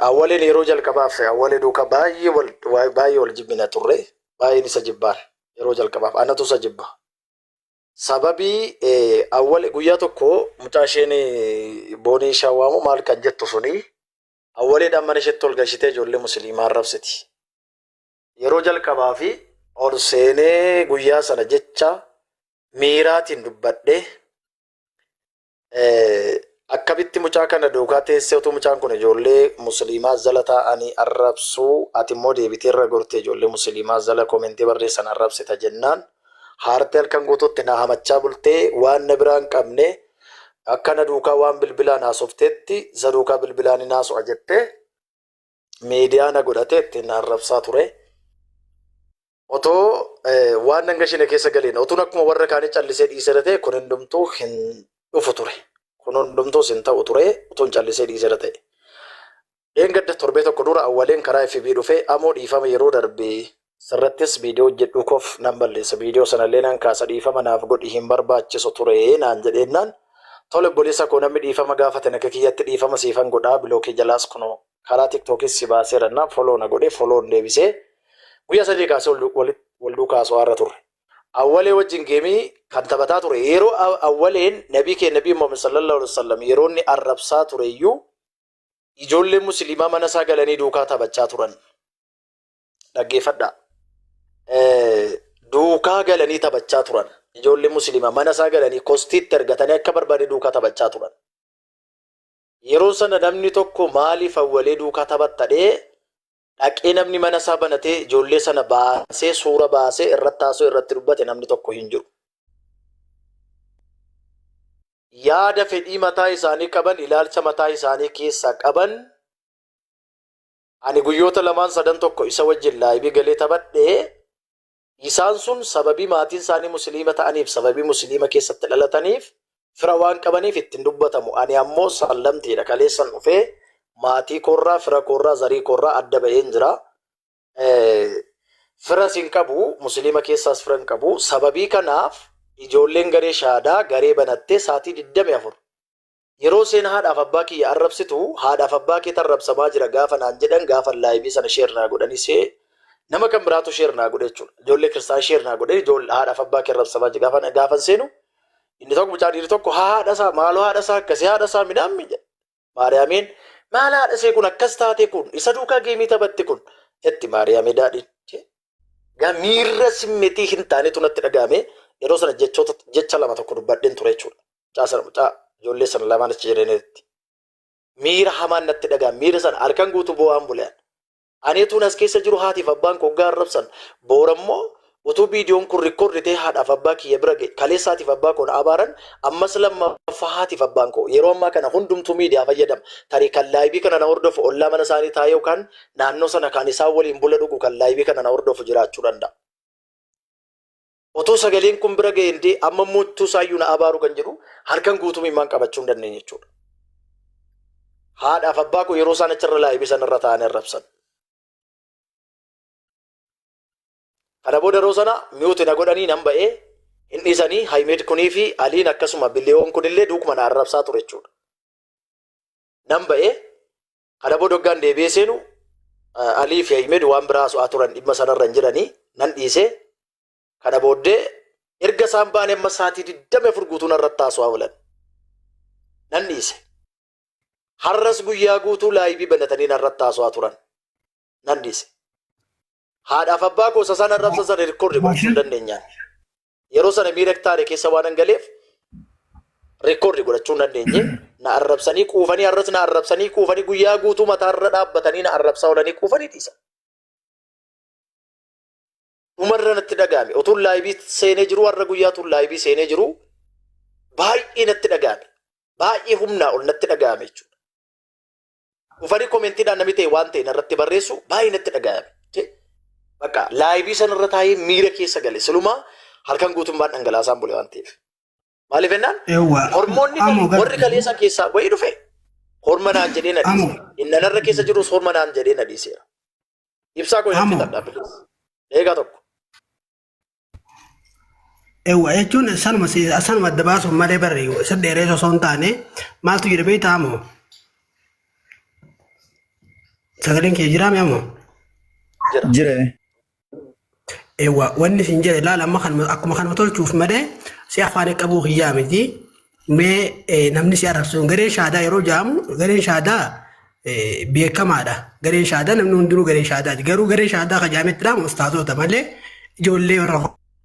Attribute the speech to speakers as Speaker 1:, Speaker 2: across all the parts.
Speaker 1: Awwaleen yeroo jalqabaaf awwalee duukaa baay'ee wal baay'ee wal jibbina turre. Baay'een isa jibbaan yeroo jalqabaaf anatu isa jibba. Sababii awwal guyyaa tokko mucaa isheen boonii shawaamu maal kan jettu suni awwaleedhaan mana isheetti ol gashitee ijoollee musliimaa arrabsiti. Yeroo jalqabaa fi ol seenee guyyaa sana jecha miiraatiin dubbadhe. Akkamitti mucaa kana duukaa teessee utuu mucaan kun ijoollee musliimaa jala taa'anii arrabsuu ati immoo deebitee irra gortee ijoollee musliimaa jala komentii barreessan arrabsita jennaan haartee halkan guutuutti na hamachaa bultee waan na biraa hin qabne akka na duukaa waan bilbilaan haasofteetti isa duukaa bilbilaan hin haaso'a jettee miidiyaa na godhatee ittiin na arrabsaa ture. Otoo waan nan gashine keessa galeen otuun akkuma warra kaanii callisee dhiiseera ta'e kun hundumtuu hin dhufu ture. Kun hundumtuus hin ta'u ture otuun callisee dhiiseera ta'e. Dheengadda torbee tokko dura awwaleen karaa FB dhufee amoo dhiifama yeroo darbe sirrattis viidiyoo hojjedhuu koof nan balleessa viidiyoo sanallee nan kaasa dhiifama naaf godhi hin barbaachisu ture naan jedheennaan tole obboleessa koo namni dhiifama gaafate akka kiyyatti dhiifama siifan godhaa bilookii jalaas kunoo karaa tiktookis si baaseera na follow na godhe follow deebisee guyyaa sadii kaasee wal duukaa haasa'aa turre. Awwalee wajjin geemii kan taphataa ture yeroo awwaleen nabii kee nabii Muhammad sallallahu alaihi wasallam yeroo inni arrabsaa ture iyyuu ijoolleen musliimaa mana isaa galanii duukaa taphachaa turan. Dhaggeeffadhaa. Duukaa galanii taphachaa turan. Ijoolleen musliimaa mana isaa galanii kostiitti argatanii akka barbaade duukaa taphachaa turan. Yeroo sana namni tokko maaliif awwalee duukaa taphattadhee dhaqee namni mana isaa banatee ijoollee sana baasee suura baasee irratti haasoo irratti dubbate namni tokko hin jiru. Yaada fedhii mataa isaanii qaban, ilaalcha mataa isaanii keessaa qaban, ani guyyoota lamaan sadan tokko isa wajjin laayibii galee taphadhee Isaan sun sababii maatiin isaanii Musliima ta'aniif, sababii Musliima keessatti dhalataniif, fira waan qabaniif itti hin dubbatamu. Ani ammoo sallamtiidha. Kaleessan dhufee maatii koorraa, fira koorraa, zarii koorraa adda ba'een jira. Firas hin qabu, Musliima keessaas fira hin qabu. Sababii kanaaf ijoolleen garee shaadaa garee banattee saatii 24 Yeroo isheen haadhaaf abbaa kiyya arrabsitu haadhaaf abbaa keetu arrabsamaa jira gaafa naan jedhan gaafa live sana share naa godhanii see nama kan biraatu share naa godhe jechuudha. Ijoollee kiristaan share naa godhe ijoollee haadhaaf abbaa kee arrabsamaa jira gaafa gaafan seenu inni tokko mucaa dhiirri tokko haa haadha isaa maaloo haadha isaa akkasii haadha isaa midhaan mi jedhe. Maariyaamiin maal haadha ishee kun akkas taate kun isa duukaa geemii taphatti kun jetti Maariyaamii daadhiin. Gaa miirra simmetii hin taanetu natti dhaga'ame yeroo sana jechoota jecha lama tokko dubbadheen ture jechuudha. Mucaa sana mucaa ijoollee sana lamaan achi jiranitti. Miira hamaan natti dhaga'ame miira sana halkan guutuu boo'aan bulean. Ani utuun as keessa jiru haatiif abbaan koo hoggaa arrabsan boora immoo utuu viidiyoon kun rikkoordi ta'ee haadhaaf abbaa kiyya bira ga'e kaleessa haatiif abbaa koo na abaaran ammas lammaffaa haatiif abbaan koo yeroo ammaa kana hundumtuu miidiyaa fayyadama tarii kan laayibii kana na hordofu ollaa mana isaanii taa'ee yookaan naannoo sana kan isaan waliin bula dhugu kan laayibii kana na hordofu jiraachuu danda'a. Otoo sagaleen kun bira ga'e indee amma immoo ittuu isaayyuu na abaaru kan jedhu halkan guutuu imimmaan qabachuu hin dandeenye jechuudha. Haadhaaf abbaa koo yeroo isaan achirra laayibii sanarra taa'anii arrabsan. Kana booda yeroo sana mute na godhanii nan ba'ee hin dhiisanii Hayimeed kunii fi Aliin akkasuma Biliyoon kunillee duukuma na arrabsaa ture jechuudha. Nan ba'ee Kana booda hoggaan deebi'ee seenu Alii fi Ahimed waan biraa haasa'aa turan dhimma sanarra hin jiranii nan dhiise. Kana booddee erga isaan ba'anii amma sa'aatii 24 guutuu narratti haasa'aa oolan. Nan dhiise. Har'as guyyaa guutuu laayibii banatanii narratti haasa'aa turan. Nan dhiise. Haadhaaf abbaa koo isa isaan arrabsan sana rikkoordi gochuu hin dandeenyaan. Yeroo sana miira taane keessa waan galeef rikkoordi godhachuu hin dandeenye. Na arrabsanii quufanii har'as na arrabsanii quufanii guyyaa guutuu mataarra dhaabbatanii na arrabsaa oolanii quufanii dhiisan. Dhumarra natti dhaga'ame. Otuun laayibii seenee jiru har'a guyyaa tun laayibii seenee jiru baay'ee natti dhaga'ame. Baay'ee humnaa ol natti dhaga'ame jechuudha. Dhufanii koomentiidhaan namni ta'e waan ta'e narratti barreessu baay'ee natti dhaga'ame. Bakka laayibii sanarra taa'ee miira keessa gale. Silumaa halkan guutummaan dhangalaasaan bule waan ta'eef. Maaliif jennaan
Speaker 2: Eewwa.
Speaker 1: hormoonni
Speaker 2: Amoo gar
Speaker 1: warri kaleessa keessaa wayii dhufe horma naan jedhee na dhiise.
Speaker 2: Amoo.
Speaker 1: Inni narra keessa jirus horma naan jedhee na dhiiseera. Ibsaa koo
Speaker 2: Amoo.
Speaker 1: fixadha please. Eegaa tokko.
Speaker 2: Eewwa jechuun sanuma sanuma adda baasuuf malee barri isa dheeree osoo hin taane maaltu jira beektaa amoo? Sagaleen kee jiraa mi ammoo?
Speaker 1: Jira.
Speaker 3: Jira.
Speaker 2: Eewwa wanni isin jedhe laala amma kanuma akkuma kanuma tolchuuf malee si afaan qabuu kiyyaa miti. Mee namni si arrabsu gareen shaadaa yeroo jaamu gareen shaadaa beekamaadha. Gareen shaadaa namni hundinuu garee shaadaati. Garuu garee shaadaa kan jaametti dhaamu ustaazota malee ijoollee warra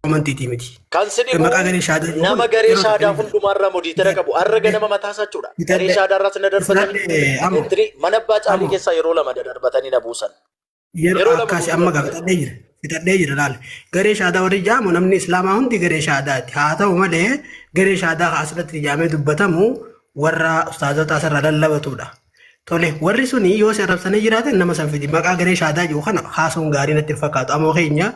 Speaker 2: amantiitii miti.
Speaker 1: Kan si dhibu
Speaker 2: Maqaa garee shaadaa jedhu
Speaker 1: nama
Speaker 2: kun
Speaker 1: garee
Speaker 2: yeroo
Speaker 1: shaadaa
Speaker 2: takka
Speaker 1: hundumaarraa modiitara qabu. Har'a ganama mataa isaa jechuudha. Garee shaadaarraas na darbatanii
Speaker 2: Fudhadhe ammoo
Speaker 1: entrii mana abbaa caalii
Speaker 2: ammoo
Speaker 1: keessaa yeroo lama dadarbatanii na buusan.
Speaker 2: yeroo
Speaker 1: Yeroo lama
Speaker 2: akkasii
Speaker 1: guutuu
Speaker 2: amma gaa
Speaker 1: darbatanii.
Speaker 2: fixadhee jira. Fixadhee jira laal. Garee shaadaa warri jaamu namni islaamaa hundi garee shaadaati. Haa ta'u malee garee shaadaa kan asirratti ijaamee dubbatamu warra ustaazota asirra lallabatudha. Tole warri suni yoo si arrabsanii jiraatan nama san fidi maqaa garee shaadaa jiru kana haasawuun gaarii natti hin fakkaatu. Ammoo keenya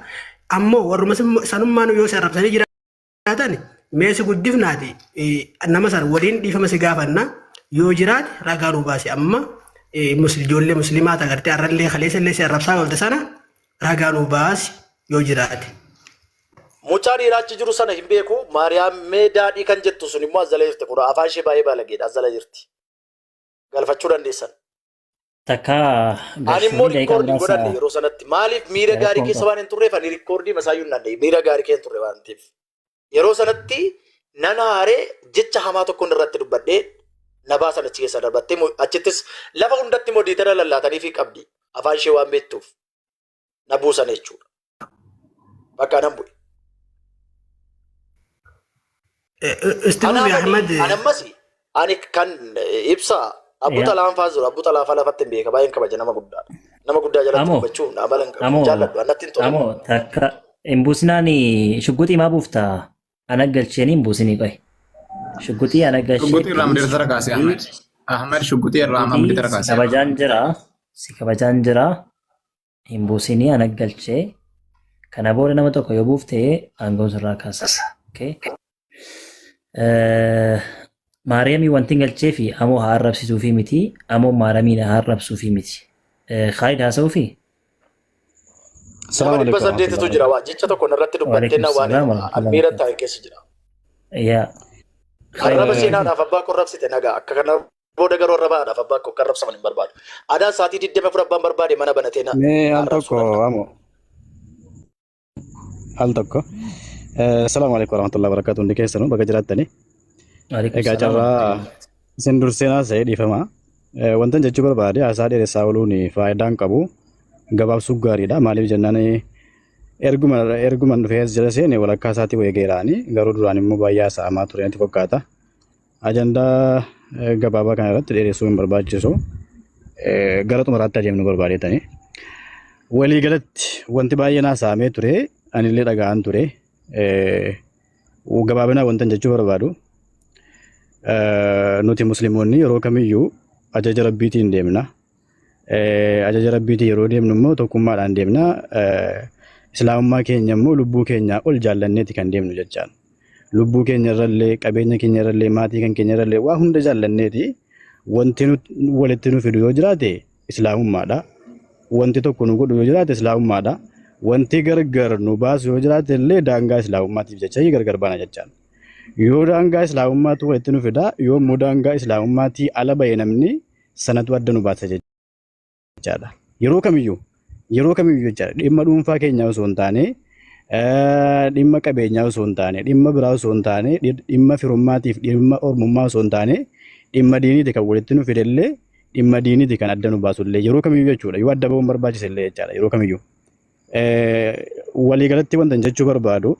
Speaker 2: ammoo warruma sanummaan yoo si arrabsanii jiraatan mee si guddifnaati nama san waliin dhiifama si gaafanna yoo jiraate ragaa nuu baasi amma ijoollee musliimaa tagartee arrallee kaleessallee si arrabsaa oolte sana ragaa nuu baasi yoo jiraate.
Speaker 1: Mucaa dhiiraa achi jiru sana hin beeku. Maariyaam mee daadhii kan jettu sun immoo as jala jirti. Kun afaan ishee baay'ee baalageedha. As jala jirti. Galfachuu dandeessan.
Speaker 4: Takka
Speaker 1: Ani immoo
Speaker 4: galchuun daqiiqaa
Speaker 1: rikkoordii
Speaker 4: muraasa
Speaker 1: godhanne yeroo sanatti. Maaliif miira gaarii
Speaker 4: rakkoon
Speaker 1: keessa
Speaker 4: qabu.
Speaker 1: waan hin turreef ani rikkoordii masaayyuu hin danda'e. Miira gaarii keessa hin turre waan ta'eef. Yeroo sanatti nan aaree jecha hamaa tokkoon irratti dubbadhee na baasan achi keessa darbattee achittis lafa hundatti modiitara lallaatanii fi qabdi. Afaan ishee waan beektuuf na buusan jechuudha. Bakka nan bu'e.
Speaker 2: Istifuuf
Speaker 1: Kanaaf ani
Speaker 2: Ahmad
Speaker 1: ani ammas ani kan ibsa Abbuu
Speaker 4: Yaa.
Speaker 1: Xalaan fa'aa jiru. Abbuu Xalaa fa'aa lafatti hin beeka. Baay'een kabaja nama guddaadha. Nama guddaa jalatti
Speaker 4: Amoo
Speaker 1: dubbachuu amala hin qabu.
Speaker 4: amoo
Speaker 1: Jaalladhu. Annatti hin tolu.
Speaker 4: amoo takka hin buusinaan shugguxii maa buufta? Ana galcheeni hin buusinii qoy. Shugguxii ana galchee
Speaker 5: Shugguxii irraa
Speaker 4: please
Speaker 5: mudira kaase Ahmed.
Speaker 4: shugguxii
Speaker 5: Ahmed shugguxii irraa
Speaker 4: shugguxii
Speaker 5: mudira
Speaker 4: si
Speaker 5: kaase.
Speaker 4: kabajaan jira si kabajaan jira hin buusinii ana galchee kana booda nama tokko yoo buufte aangoon sirraa kaasa. Okay? Maariyaamii wanti hin galchee fi amoo haa arrabsituu fi miti amoo maariyaamiin haa arrabsuu fi miti. Khaalid haasa'uu fi
Speaker 1: Nama
Speaker 3: Assalamu
Speaker 1: dhibba
Speaker 3: alaikum
Speaker 1: saddeetitu
Speaker 3: warahmatullahi
Speaker 1: jira.
Speaker 3: wabarakatuh.
Speaker 1: Waa jecha tokko narratti dubbattee
Speaker 4: waalaikum
Speaker 1: na waan
Speaker 4: salaam warahmatullahi
Speaker 1: miira
Speaker 4: wabarakatuh.
Speaker 1: ta'e keessa jira.
Speaker 4: Yaa Khaalid
Speaker 1: Arraba
Speaker 4: haasa'uu fi
Speaker 1: seenaadhaaf abbaa koo arrabsite nagaa. Akka kana booda garuu arraba haadhaaf abbaa koo akka arrabsaman hin barbaadu. Adaan sa'aatii 24 abbaan barbaade mana banatee na
Speaker 3: Mee
Speaker 1: na
Speaker 3: al
Speaker 1: arrabsuu
Speaker 3: tokko
Speaker 1: danda'a.
Speaker 3: amo al tokko. Assalamu alaikum warahmatullahi wabarakatuh. Hundi keessanuu baga jiraattanii.
Speaker 4: waalaikum
Speaker 3: Egaa
Speaker 4: salaam
Speaker 3: carraa
Speaker 4: warahmatullahi wabarakatuh.
Speaker 3: isin dursee haasa'ee dhiifama. Wantan jechuu barbaade haasaa dheeressaa ooluun faayidaa hin qabu. Gabaabsuu gaariidha. Maaliif jennaan erguma erguma dhufee as jala seene walakkaa isaatii wayii geeraani. Garuu duraan immoo baay'ee haasa'amaa ture natti fakkaata. Ajandaa gabaabaa kana irratti dheeressuu hin barbaachisu. Gara xumuraatti adeemnu barbaadeetani. Waliigalatti wanti baay'een haasa'amee ture anillee dhaga'aan ture. Gabaabinaan wantan jechuu barbaadu nuti musliimoonni yeroo kamiyyuu ajaja rabbiitiin deemna. Ajaja rabbiitiin yeroo deemnu immoo tokkummaadhaan deemna. Islaamummaa keenya immoo lubbuu keenyaa ol jaallanneeti kan deemnu jechaan. Lubbuu keenya irrallee, qabeenya keenya irrallee, maatii kan keenya irrallee waa hunda jaallanneeti wanti nu walitti nu fidu yoo jiraate islaamummaadha. Wanti tokko nu godhu yoo jiraate islaamummaadha. Wanti gargar nu baasu yoo jiraate illee daangaa islaamummaatiif jecha gargar baana jechaan. Yoo daangaa islaamummaatu walitti nu fida, yoo immoo daangaa islaamummaatii ala bahe namni sanatu adda nu baasa jechaadha. Yeroo kamiyyuu yeroo kamiyyuu jechaadha. Dhimma dhuunfaa keenyaa osoo hin taane, dhimma qabeenyaa osoo hin taane, dhimma biraa osoo hin taane, dhimma firummaatiif dhimma ormummaa osoo hin taane, dhimma diiniiti kan walitti nu fidellee, dhimma diiniiti kan adda nu baasullee yeroo kamiyyuu jechuudha. Yoo adda ba'uun barbaachise illee jechaadha yeroo kamiyyuu. Waliigalatti wanta jechuu barbaadu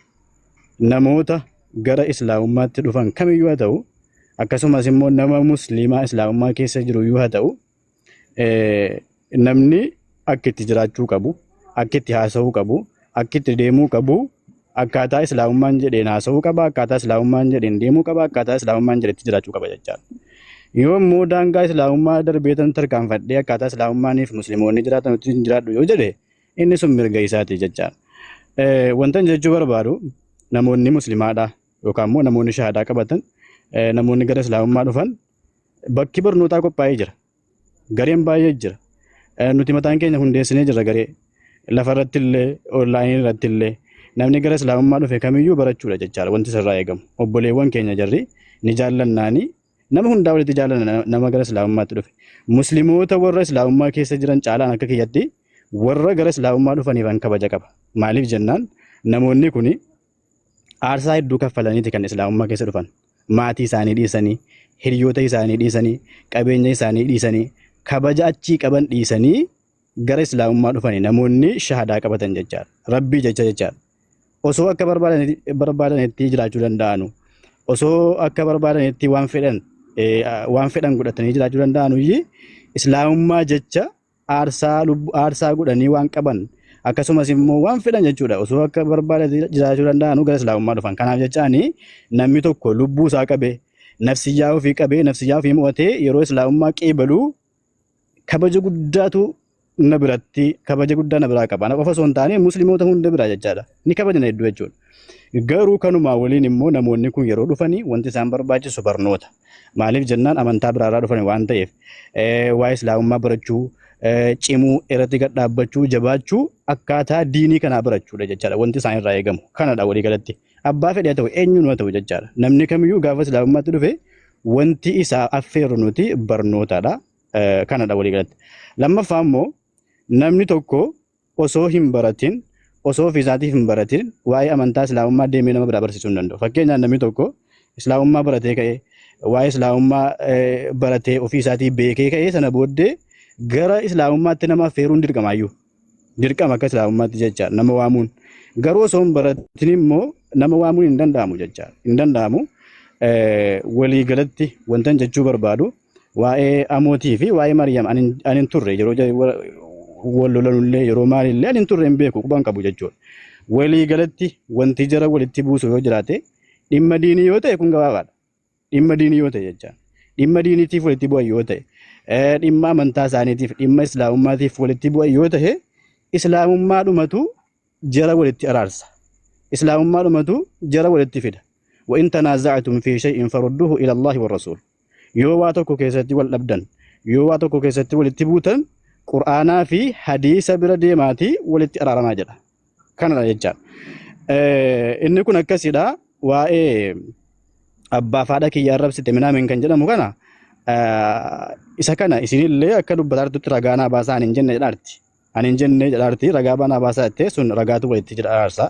Speaker 3: namoota gara islaamummaatti dhufan kamiyyuu haa ta'u, akkasumas immoo nama musliimaa islaamummaa keessa jiru iyyuu haa ta'u, namni akka itti jiraachuu qabu, akka itti haasa'uu qabu, akka itti deemuu qabu, akkaataa islaamummaan jedheen haasa'uu qaba, akkaataa islaamummaan jedheen deemuu qaba, akkaataa islaamummaan jedhetti jiraachuu qaba jechaadha. Yoo immoo daangaa islaamummaa darbeetan tarkaanfadhee akkaataa islaamummaaniif musliimoonni jiraatan itti hin jiraadhu yoo jedhe inni sun mirga isaati jechaadha. Wanta inni jechuu barbaadu namoonni muslimaadha yookaan immoo namoonni shahaadaa qabatan namoonni gara islaamummaa dhufan bakki barnootaa qophaa'ee jira. Gareen baay'ee jira. Nuti mataan keenya hundeessinee jirra garee. Lafa irratti illee, onlaayinii irratti illee namni gara islaamummaa dhufe kamiyyuu barachuudha jechaadha wanti sirraa eegamu. Obboleewwan keenya jarri ni jaallannaani Nama hundaa olitti jaallanna nama gara Islaamummaatti dhufe. Muslimoota warra Islaamummaa keessa jiran caalaan akka kiyyatti warra gara Islaamummaa dhufaniif an kabaja qaba. Maaliif jennaan namoonni kuni aarsaa hedduu kaffalaniiti kan Islaamummaa keessa dhufan. Maatii isaanii dhiisanii, hiriyoota isaanii dhiisanii, qabeenya isaanii dhiisanii, kabaja achii qaban dhiisanii gara Islaamummaa dhufani namoonni shahadaa qabatan jechaadha. Rabbii jecha jechaadha. Osoo akka barbaadanitti jiraachuu danda'anu, osoo akka barbaadanitti waan fedhan godhatanii jiraachuu danda'anuyyii, Islaamummaa jecha aarsaa lubbu aarsaa godhanii waan qaban, akkasumas immoo waan fedhan jechuudha, osoo akka barbaadanitti jiraachuu danda'anu gara Islaamummaa dhufan. Kanaaf jechaani namni tokko lubbuu isaa qabee, nafsiyyaa ofii qabee, nafsiyyaa ofii mo'atee yeroo Islaamummaa qeebaluu kabaja guddaatu na biratti, kabaja guddaa na biraa qaba. Ana qofa osoo hin taane Musliimoota hunda biraa jechaadha. Ni kabajna hedduu jechuudha. Garuu kanumaa waliin immoo namoonni kun yeroo dhufanii wanti isaan barbaachisu barnoota. Maaliif jennaan amantaa biraarraa dhufani waan ta'eef waa'ee Islaamummaa barachuu, cimuu, irratti gad dhaabbachuu, jabaachuu, akkaataa diinii kanaa barachuudha jechaadha. Wanti isaan irraa eegamu kanadha walii galatti. Abbaa fedhee haa ta'u, eenyuun haa ta'u jechaadha. Namni kamiyyuu gaafa Islaamummaatti dhufe wanti isaa affeerru nuti barnootadha. Kanadha walii galatti. Lammaffaa immoo namni tokko osoo hin baratin, osoo ofii isaatiif hin baratin, waa'ee amantaa Islaamummaa deemee nama biraa barsiisuu hin danda'u. Fakkeenyaaf namni tokko Islaamummaa baratee ka'ee, waa'ee Islaamummaa baratee, ofii isaatii beekee ka'ee, sana booddee gara Islaamummaatti nama affeeruun dirqamaayyuu. Dirqama akka Islaamummaatti jecha nama waamuun. Garuu osoo hin baratin immoo nama waamuun hin danda'amu jecha. Hin danda'amu. Walii galatti wanta jechuu barbaadu, waa'ee Amootii fi waa'ee Maryam ani hin turre. Yeroo wal lolanullee, yeroo maalillee ani hin turre, hin beeku, quban qabu jechuudha. Walii galatti wanti jara walitti buusu yoo jiraate dhimma diinii yoo ta'e kun gabaabaadha. Dhimma diinii yoo ta'e jecha. Dhimma diiniitiif walitti bu'an yoo ta'e, dhimma amantaa isaaniitiif, dhimma Islaamummaatiif walitti bu'an yoo ta'e, Islaamummaadhumatu jara walitti araarsa. Islaamummaadhumatu jara walitti fida. وإن تنازعتم في شيء فردوه إلى الله والرسول. Yoo waa tokko keessatti wal dhabdan, yoo waa tokko keessatti walitti buutan, Qur'aanaa fi hadiisa bira deemaatii walitti araaramaa jedha. Kanadha jecha. Inni kun akkasidha. Waa'ee abbaa fi haadha kiyya arrabsite minaamin kan jedhamu kana, isa kana isinillee akka dubbataa jirtutti ragaa naa baasaa ani hin jenne jedhaarti. Ani hin jenne jedhaarti, ragaa banaa baasaa jettee, sun ragaatu walitti jira araarsa.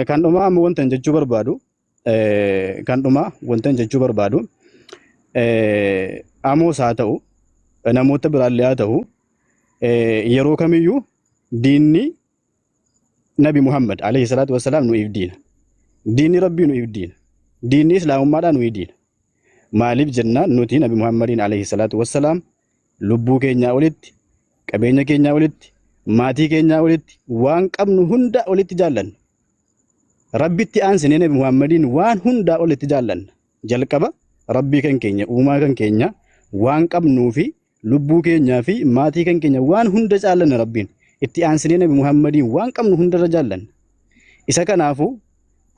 Speaker 3: Kan dhumaa ammoo wanta hin jechuu barbaadu, kan dhumaa wanta hin jechuu barbaadu, Amoos haa ta'u, namoota biraallee haa ta'u, yeroo kamiyyuu diinni Nabi Muhammad alayhi salaatu wassalaam nu'iif diina. Diinni Rabbii nu'iif diina. Diinni Islaamummaadhaa nu'i diina. Maaliif jennaan nuti Nabi Muhammadiin alayhi salaatu wassalaam lubbuu keenyaa olitti, qabeenya keenyaa olitti, maatii keenyaa olitti, waan qabnu hunda olitti jaallanna. Rabbitti aansinee Nabi Muhammadiin waan hundaa olitti jaallanna. Jalqaba Rabbii kan keenya, uumaa kan keenya, waan qabnuu fi lubbuu keenyaa fi maatii kan keenya waan hunda jaallanna Rabbiin. Itti aansinee Nabi Muhammadiin waan qabnu hundarra jaallanna. Isa kanaafuu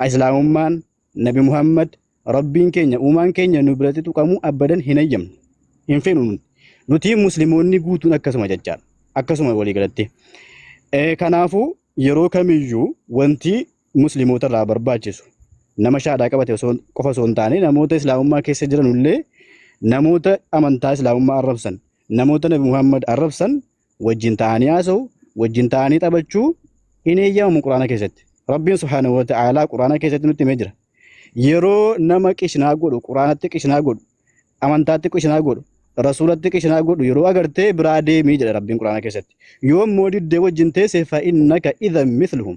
Speaker 3: Islaamummaan, Nabi Muhammad, Rabbiin keenya, uumaan keenya nu biratti tuqamuu abadan hin hayyamnu. Hin feenu nuti. Nuti Musliimoonni guutuun akkasuma jechaadha. Akkasuma walii galatti. Kanaafuu yeroo kamiyyuu wanti Musliimoota irraa barbaachisu nama shahaadaa qabate osoo qofa osoo hin taane, namoota Islaamummaa keessa jiran illee, namoota amantaa Islaamummaa arrabsan, namoota Nabi Muhammad arrabsan wajjin ta'anii haasa'u, wajjin ta'anii taphachuu hin eeyyamamu Quraana keessatti. Rabbiin subhaanahu wa ta'aalaa Quraana keessatti nutti himee jira. Yeroo nama qishnaa godhu, Quraanatti qishnaa godhu, amantaatti qishnaa godhu, Rasuulatti qishnaa godhu yeroo agartee biraa deemii jedha Rabbiin Quraana keessatti. Yoo immoo diddee wajjin teesse فإنك إذا مثلهم.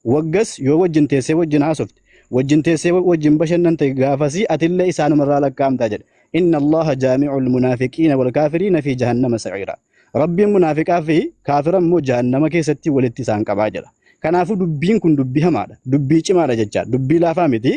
Speaker 3: Waggas yoo wajjin teessee wajjin haasofte, wajjin teessee wajjin bashannante, gaafasii atillee isaanumarraa lakkaa'amtaa jedha. إن الله جامع المنافقين والكافرين في جهنم سعيرا. Rabbiin munaafiqaa fi kaafira immoo jahannama keessatti walitti isaan qabaa jedha. Kanaafuu dubbiin kun dubbii hamaadha. Dubbii cimaadha jecha. Dubbii laafaa miti.